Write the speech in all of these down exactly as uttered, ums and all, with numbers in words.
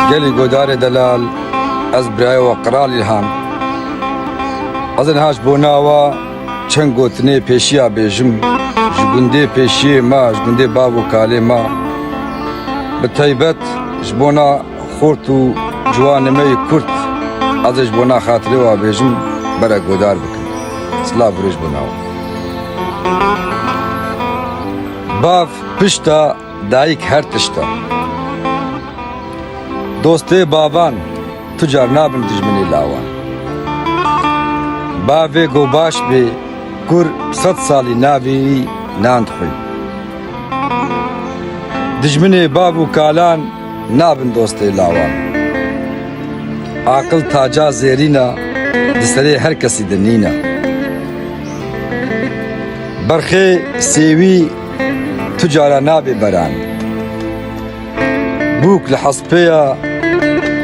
Gelî godarê delal, ez birayê we Qral Îlhan. Ez niha ji bona we çend gotinê pêşiya bêjim. Ji gundê pêşiyê me, ji gundê bav û kalê me, bi taybet ji bona xort û ciwanê me yê Kurd, ez ê ji bona xatirê we bêjim, bere godar bikin. Silav û rêz ji bona we. Bav pişta, dayik her tişta. Dostê bavan tu car nabin dijminê lawan. Bavê go baş bê, kur sed salî navê wî nan dixwî. Dijminê bav û kalan nabin dostê lawan. Aqil taca zêrîn e, di serê her kesî de nîn e. Berxê sêwî tu cara nabe beran. Bûk li hespê ya,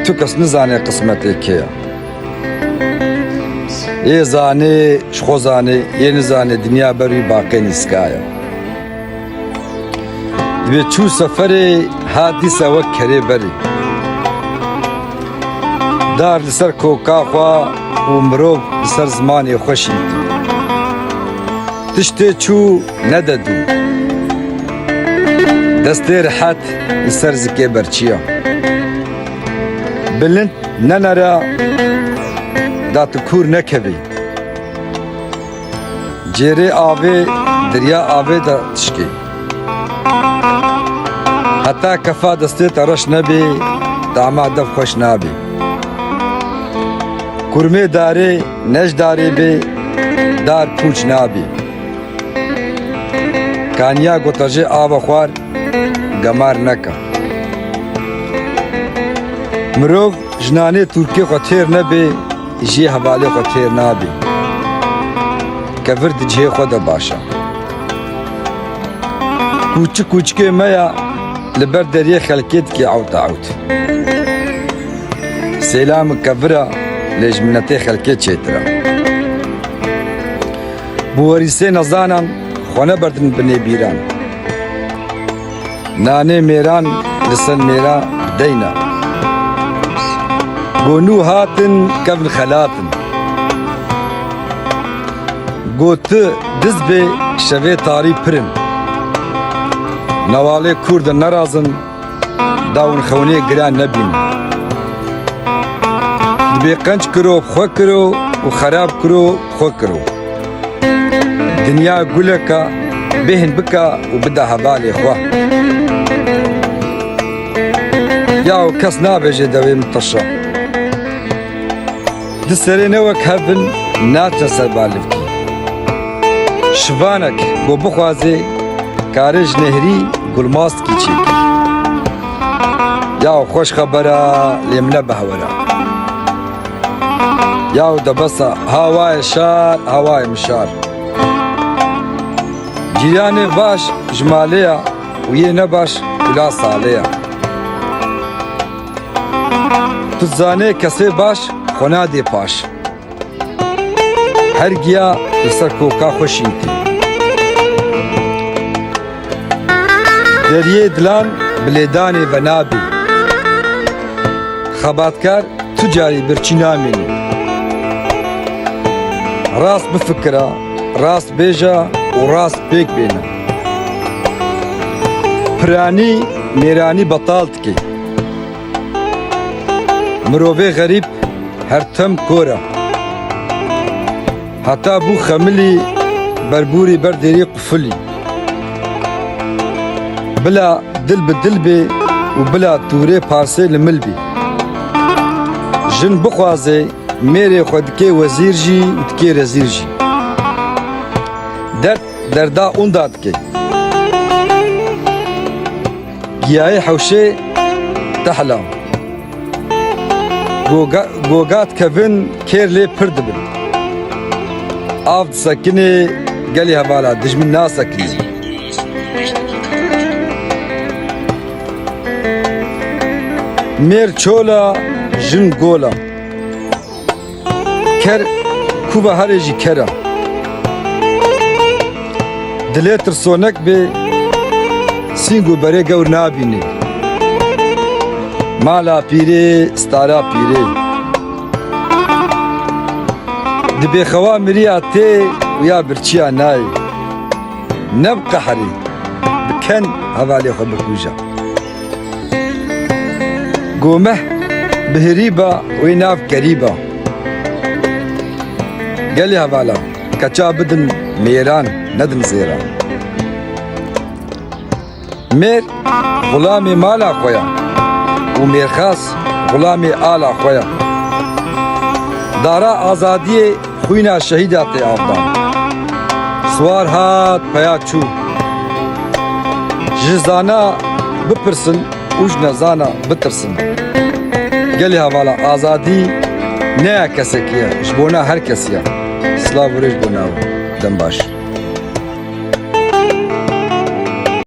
tu kes nizane qismetê kê ya. Yê zanê, ji xwe zanê, yê nizane dinya ber wî baqê nîska ya. Dibê çû seferê, hat dîsa wek kerê berê. Dar li ser koka xwe û mirov li ser zimanê xwe şît. Tiştê çû nede dû. Destê rihet li ser zikê berçiya. Bilind nenere da tu kûr nekevî. Cêrê avê, derya avê de tişkê. Heta kefa destê te reş nebê, dama dev xweş nabê. Kurmê darê ne ji darê bê, dar pûç nabê. Kaniya gotajê ava xwar, gemar neke. Mirov ji nanê tûrkê xwe têr nebe, jê hevalê xwe têr nabe. Kevir di cihê xwe de baş e. Kûçik kûçikê me ya li ber deriyê xelkê dike ewt ewt. Sêlam kevir e, lê ji minetê xelkê çêtir e. Bi werîsê nezanan xwe neberdin binê bîran. Nanê mêran li ser mêra deyna. Go nû hatin kevn xelatin. Go tu diz bê şevê tarî pirin. Newalê kûr de nerazin, dawin xewnê giran nebîn. Dibê qenc kiro, xwe kiro û xerab kiro, xwe kiro. Dinya guleka bêhn bika û bida hevalê xwe. Yaw kes nabêje dewê min tirşa. Di serê ne wek hev bin naçe ser balivkî. Şivanek go bixwazê kare ji nehrî gulmastkî çêkî. Yaw xweş xebera lê min ne behwera. Yaw de besa, hawayê şar, hawayê min şar. Cîranê baş ji malê ya û yê nebaş kula salê ya. Tu zanê kesê baş xwe nadê paş. Her giya li ser koka xwe şîntî. Deriyê dilan bi lêdanê venabî. Xebatkar tu carî birçî namînî. Rast bifikira, rast bêja û rast pêk bêne. Piranî mêranî betal dike. Mirovê xerîb her tim kor e. Heta bû xemilî, berbûrî ber dêrî qufilî. Bila dil bi dil bê û bila tûrê parsê li mil bî. Jin bixwaze mêrê xwe dike wezîr jî û dike rezîl jî. Derd derda unda dike. Giyayê hewşê tehla. Goga-, gogat kevin kêr lê pir dibin. Av disekinê gelê hevala dijmin nasekinê. Mêr çola, jin gola. Ker kuva herê jî ker e. Dilê tirsonek bê, sîng û berê gewr nabînê. Mala pîrê, stara pîrê. Dibê xewa miriya tê û ya birçiya nayê. Ne bi qehrê, bi ken hevalê xwe bikûja. Gomeh bi hirî ba wê nav kerî ba. Gelê hevala, keça bidin mêran, nedin zêran. Mêr xulamê mala xwe ya û mêrxas xulamê ala xwe ya. Dara azadiyê xwîna şehîda tê avdan. Siwar hat peya çû. Ji zana bipirsin û ji nezana bitirsin. Gelê hevala, azadî ne ya kesekî ye, ji bona her kesî ye. Silav û rêz bona we. Dem baş.